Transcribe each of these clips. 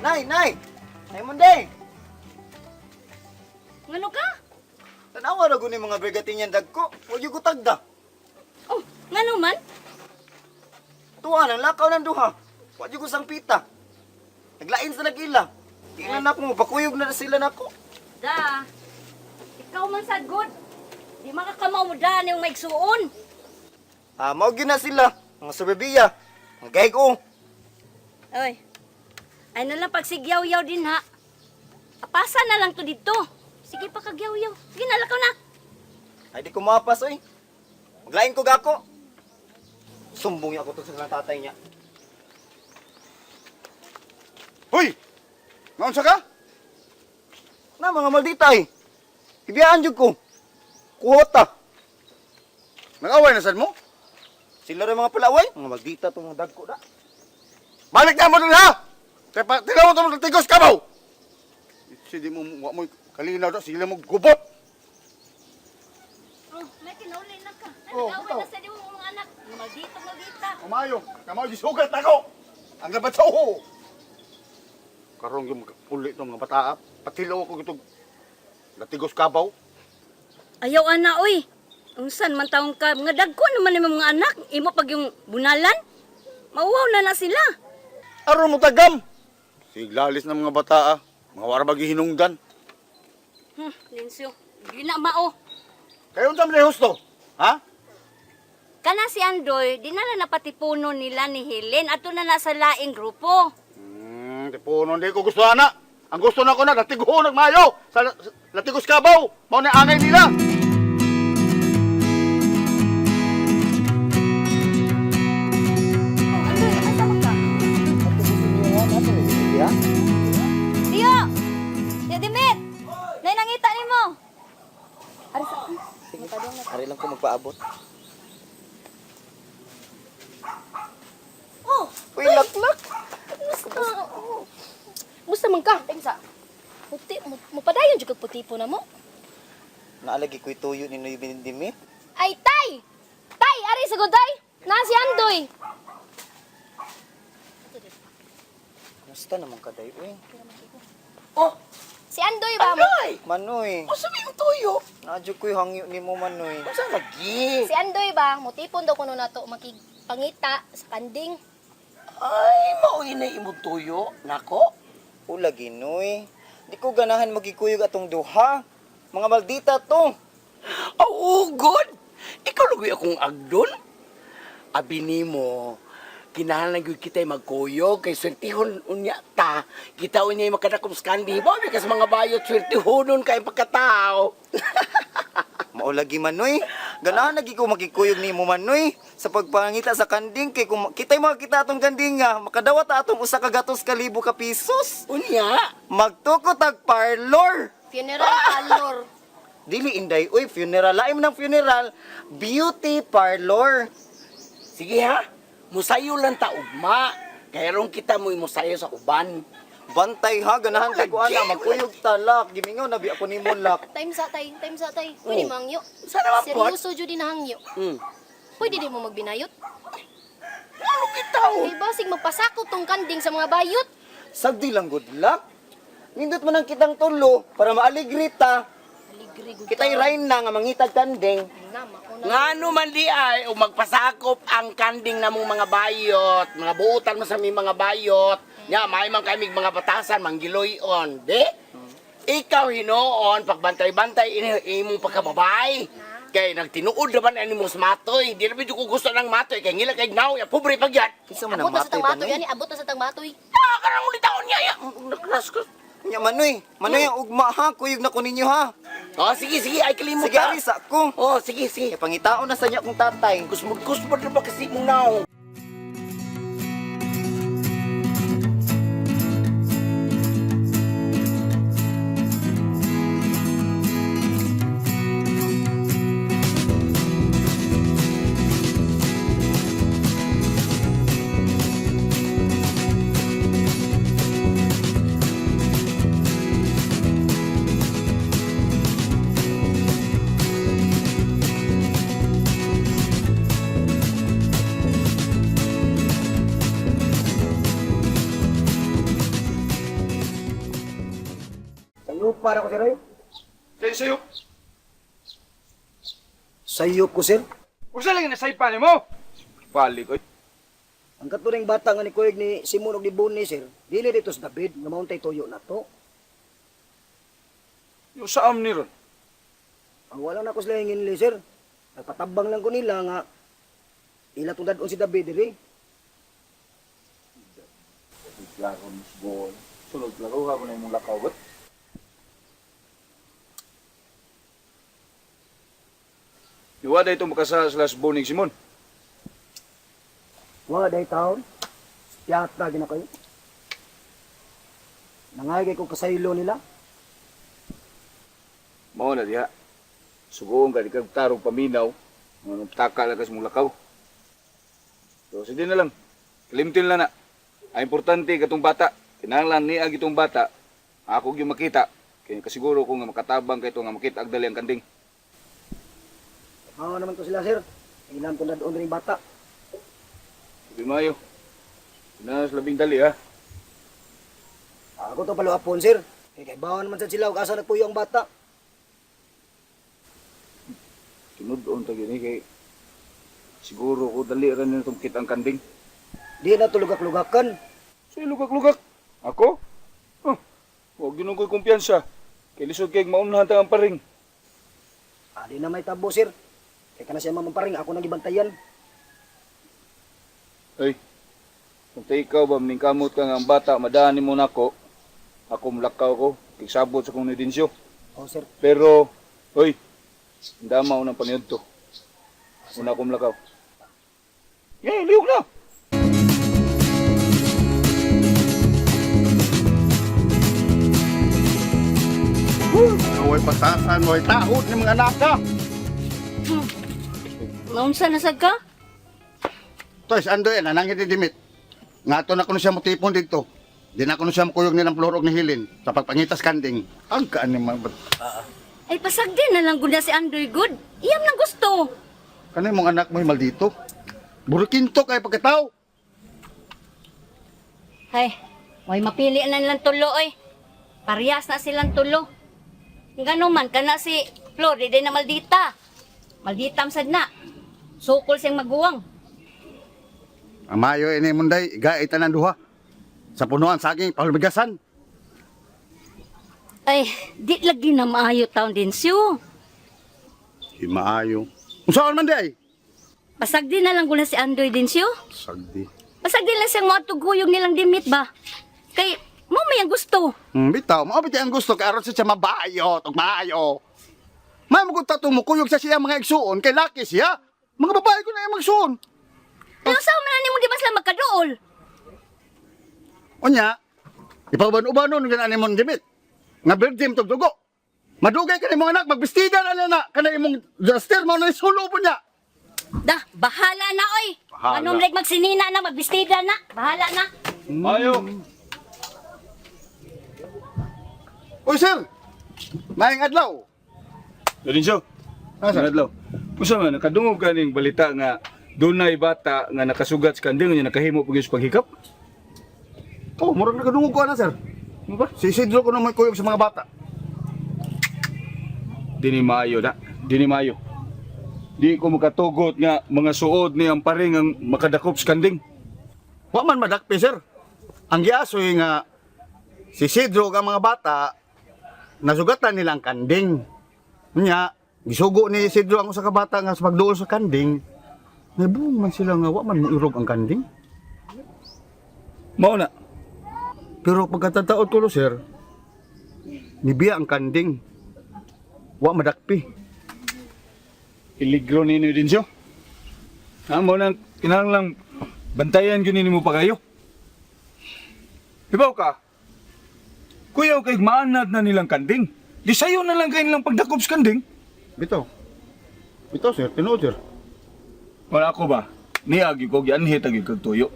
Nay, nay! Nay Monday! Ngano ka? Tanawa ra guni mga brigatinyan dagko. Wa gyud ko tagda. Oh, ngano man? Tuwa nang lakaw ng duha. Wa gyud ko sangpita. Naglain sa nagila. Tingnan na ako, bakuyog na sila nako. Da. Ikaw man sad good. Di makakamao mo da niyong maigsuon. Ah, mao gyud na sila. Mga suberbiya. Mga gaygo. Oy. Ay na lang pagsigyaw-yaw din ha. Apasa na lang to dito. Sige pa kagyaw-yaw. Sige na, lakaw na. Ay di ko mapas oy. Maglain ko gako. Sumbong niya ako to sa tatay niya. Hoy! Naunsa ka? Na mga maldita ay. Ibiyaan jud ko. Kuhota. Nag-away na sad mo? Sila rin mga palaway. Mga maldita tong mga dagko da. Balik na mo dun ha! Kaya pa, tilaw mo itong tigos kabaw! Sige mo, wa mo kalinaw da, sila mo gubot! Oh, may kinauli na ka. Ay, Oh, nag-away ikaw. na sa di mo mga anak. Mga maldito, maldita. Kamayo, kamayo gisugat na ko! Ang labat sa uho! Karong yung magpuli itong mga bata, patilaw ako itong latigos kabaw. Ayaw ana oy. Unsan man taong ka mga dagko naman imong mga anak, imo pag yung bunalan. Mauwaw na na sila. Aron mo tagam! Siglalis ng mga bata, ah. Mga wara bagihinungdan. Linsyo. Di na mao. Kayo unsa man husto? Ha? Kana si Andoy, di na na napatipuno nila ni Helen ato na nasa laing grupo. Tipunon di ko gusto ana. Ang gusto na ko na latigo nagmayo sa latigos kabaw. Mao na angay nila. Oh, Andoy, asa man ka? Tiyo! Tiyo Dimit! Nay nangita nimo. Ari sa Ari lang ko magpaabot. Oh, Uy, laklak. musta? Musta man ka? Pensa. Puti mo mopadayon jud kag putipo na mo. Naalagi ko'y tuyo ni Noy Bindimit. Ay tay! Tay, ari sa tay. Na si Andoy. Kumusta naman ka, day, uy? Oh, Si Andoy ba mo? Andoy! Manoy, Unsa may imong tuyo? naadyo ko'y hangyo ni mo, Manoy. Unsa lagi? Si Andoy ba mutipon daw kuno nato makigpangita sa kanding. Ay, mao na imong tuyo nako. Ula, ginoy. Di ko ganahan magikuyog atong duha. Mga maldita to. Aw, ugod. Ikaw lugoy akong agdon. Abi nimo, kinahanglan gyud kita'y magkuyog kay swertihon unya ta. Kita unya makadakom sa kandi ba because mga bayot swertihonon kay pagkatao. Maulagi, Manoy. Ganahan lagi ko magikuyog ni mo, Manoy. Sa pagpangita sa kanding, kay kung kita'y makakita atong kanding nga, makadawa ta atong usa ka gatos ka libo ka pesos. Unya, Magtuko tag parlor. Funeral parlor. Dili inday, uy, funeral. Laim ng funeral, beauty parlor. Sige ha. Musayo lang ta ugma. Kay ron kita mo musayo sa uban. Bantay ha, ganahan kay ko ana, magkuyog talak. Gimingaw na bi ako nimo lak. Time sa tay, time sa tay. Pwede Oh. mangyo. Sana man pod? Seryoso jud din hangyo. Pwede di mo magbinayot. Ano kita? Kay basig magpasakop tong kanding sa mga bayot. Sagdi lang good luck. Nindot man ang kitang tulo para maaligri ta. Aligre gud. Kita'y rain na nga mangitag kanding. Na, mauna. Ngano man di ay o magpasakop ang kanding namong mga bayot, mga buutan mo sa aming mga bayot. Nya may man kami mga batasan manggiloy-on, di? Ikaw hinuon pagbantay-bantay ini imong pagkababay. Kay nagtinuod naman ani mo sa matoy. Di na bidyo ko gusto ng matoy kay ngila kay gnaw ya pobre pagyat. Kinsa man ang Abot na sa matoy ba tang matoy noy? ani, abot na sa tang matoy. Ah, karang ulit taon niya ya. Nakras ko. Nya manoy, manoy ang ugma ha, kuyog na ko ninyo ha. Oh, sige sige ay kalimot Sige ta. ari sa ko. Oh, sige sige. Kay pangitaon na sa niya kong tatay. Kusmod-kusmod na ba kasi mong naong? Sayo para ko, sir, ay. Sayo, sayo. Sayop ko, sir. Usa lang nasaypa nimo. Balik oy. Ang katuring bata nga ni Kuyog ni Simon og ni Bonnie, sir, dili dito sa David, nga mauntay tuyo na to. Yung saam ni ron. Ang wala na ko sila hingin sir. Nagpatabang lang ko nila nga ila tong dadon si David diri. Klaro ni Bon. Sulod klaro ka na imong lakaw bet. Iwa da ito makasala sila sa Boning Simon. Wa day taon. Tiyata gina kayo. Nangay kay ko kasaylo nila. Mao na diha. Sugoon ka di kag tarong paminaw. Nga taka lang kas mong lakaw. So sige na lang. Kalimtin lang na. Ang importante katong bata. Kinahanglan niya itong bata. Ako gyud makita. Kaya kasiguro ko nga makatabang kay nga makita ang dali ang kanding. Mao naman to sila, sir. Ilam tong dadon diri bata. Sabi mayo. Kinahanglan sa labing dali ha. Ako to paluapon, sir. Kay kay bawa naman sad sila og asa nagpuyo ang bata. Tinud-on ta gyud ni kay siguro ko dali ra nito makita ang kanding. Di na to lugak-lugakan. So lugak-lugak. Ako? Huh. Huwag yun ko'y kumpiyansa. Kay lisod kay maunhan ta ang paring. Ah, di na may tabo, sir. Kay kana siya mamparing ako nang gibantayan. Ay, kung ta ikaw ba, maningkamot ka nga ang bata, madaan mo nako. Ako mulakaw ko, kigsabot sa kong nidensyo. Oh, sir. Pero, oy, dama unang paniod to. Una ko mulakaw. Yay, lihok na! Way patasan, way taot ni mga anak ka. Maunsa na sad ka? Toys, ando yan, anang hindi dimit. Nga to na kuno siya mutipon dito. Di na kuno siya mukuyog nilang flor og nihilin sa pagpangitas kanding. Ang kaan ni mga Ay pasagdi na lang gud na si Andoy good. Iyam lang gusto. Kanay mong anak mo'y maldito. Burukinto kay pagkatao. Hay, way mapili na nilang tulo oy. Parehas na silang tulo. Ngano man kana si Flor di day na maldita. Maldita man sad na. Sukol siyang maguwang. Amayo ini munday, igaay tanan duha. Sa punuan saging palubigasan. Ay, di lagi na maayo taon din siyo. Di maayo. Unsaon man di ay? Pasagdi na lang gud na si Andoy din siyo. Sagdi. Pasagdi lang siyang mga tuguyog nilang dimit ba? Kay mo may ang gusto. Bitaw, mao biti ang gusto kay aron sa siya mabayot og maayo. May mugunta tumukuyog sa siya mga igsuon kay laki siya. Mga babae ko na yung magsuon. Pero sa man na nimo di ba sila magkaduol? Unya, ipauban-ubanon nga ani mong dimit. Nga birdim tug dugo. Madugay ka ni mga anak, magbistida na na na kana imong duster mo na isulo po niya. Da, bahala na oy. Bahala. Anong like magsinina na, magbistida na. Bahala na. Mayo! Uy sir, maayong adlaw. Lorenzo, Ah, sir. adlaw. Usa man, nakadungog ka ning balita nga dunay bata nga nakasugat sa kanding nga nakahimo pag sa paghikap. Oh, murag nakadungog ko na sir. Mo ba? Si Isidro ko na may kuyog sa mga bata. Dini maayo na. Dini maayo. Di ko makatugot nga mga suod ni ang paring ang makadakop sa kanding. Wa man madakpi sir. Ang giasoy nga si Isidro ug ang mga bata nasugatan nila ang kanding. Nya, gisugo ni Isidro ang usa ka bata nga sa pagduol sa kanding. Nabuong man sila nga wa man moirog ang kanding. Mao na. Pero pagkatataot ko lo, sir, nibiya ang kanding. Wa madakpi. Iligro ninyo din siyo. Ha, mo nang kinahanglang bantayan gyud nimo pa kayo. Ibaw ka. Kuyaw kay maanad na nilang kanding. Di sayo na lang kayo nilang pagdakop sa kanding. Bitaw. Bitaw, sir. Tinuod, sir. Wala ako ba? Niagi ko gianhi tagi kag tuyo.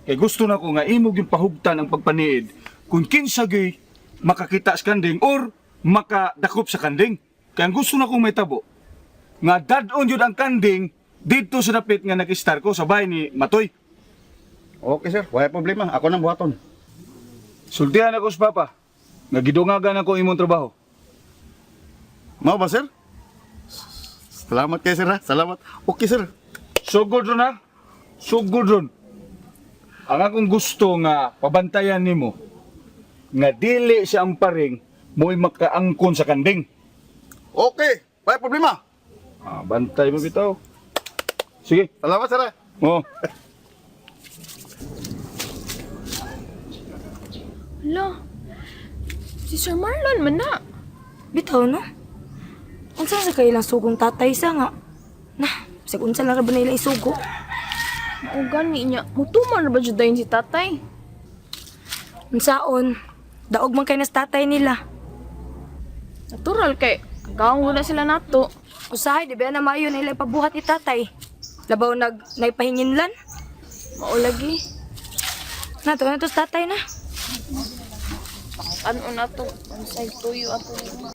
Kay gusto na ko nga imo gyud pahugtan ang pagpaniid kung kinsa gyud makakita sa kanding or makadakop sa kanding. Kay ang gusto na kong may tabo nga dad-on gyud ang kanding didto sa dapit nga nag-star ko sa bahay ni Matoy. Okay, sir. Wala problema. Ako nang buhaton. Sultihan ako sa papa. Nga gidungagan ako imong trabaho. Mao ba, sir? Salamat kay sir ha. Salamat. Okay, sir. Sugod ron ha. Sugod ron. Ang akong gusto nga pabantayan nimo nga dili siya ang paring mo'y makaangkon sa kanding. Okay. Wala problema. Ah, bantay mo bitaw. Sige. Salamat, sir ha. Oh. Hala, si Sir Marlon man na. Bitaw no? Unsa sa kailang sugong tatay sa nga? Nah, bisag unsa lang ra ba nila isugo? O gani niya, mutuman ra ba jud dayon si tatay? Unsaon? Daog man kay nas tatay nila. Natural kay kagawon na sila nato. Usahay di ba na maayo nila ipabuhat ni tatay? Labaw nag naipahinginlan. Mao lagi. Na to na to sa tatay na. Ano na to? Unsay tuyo ato nimo?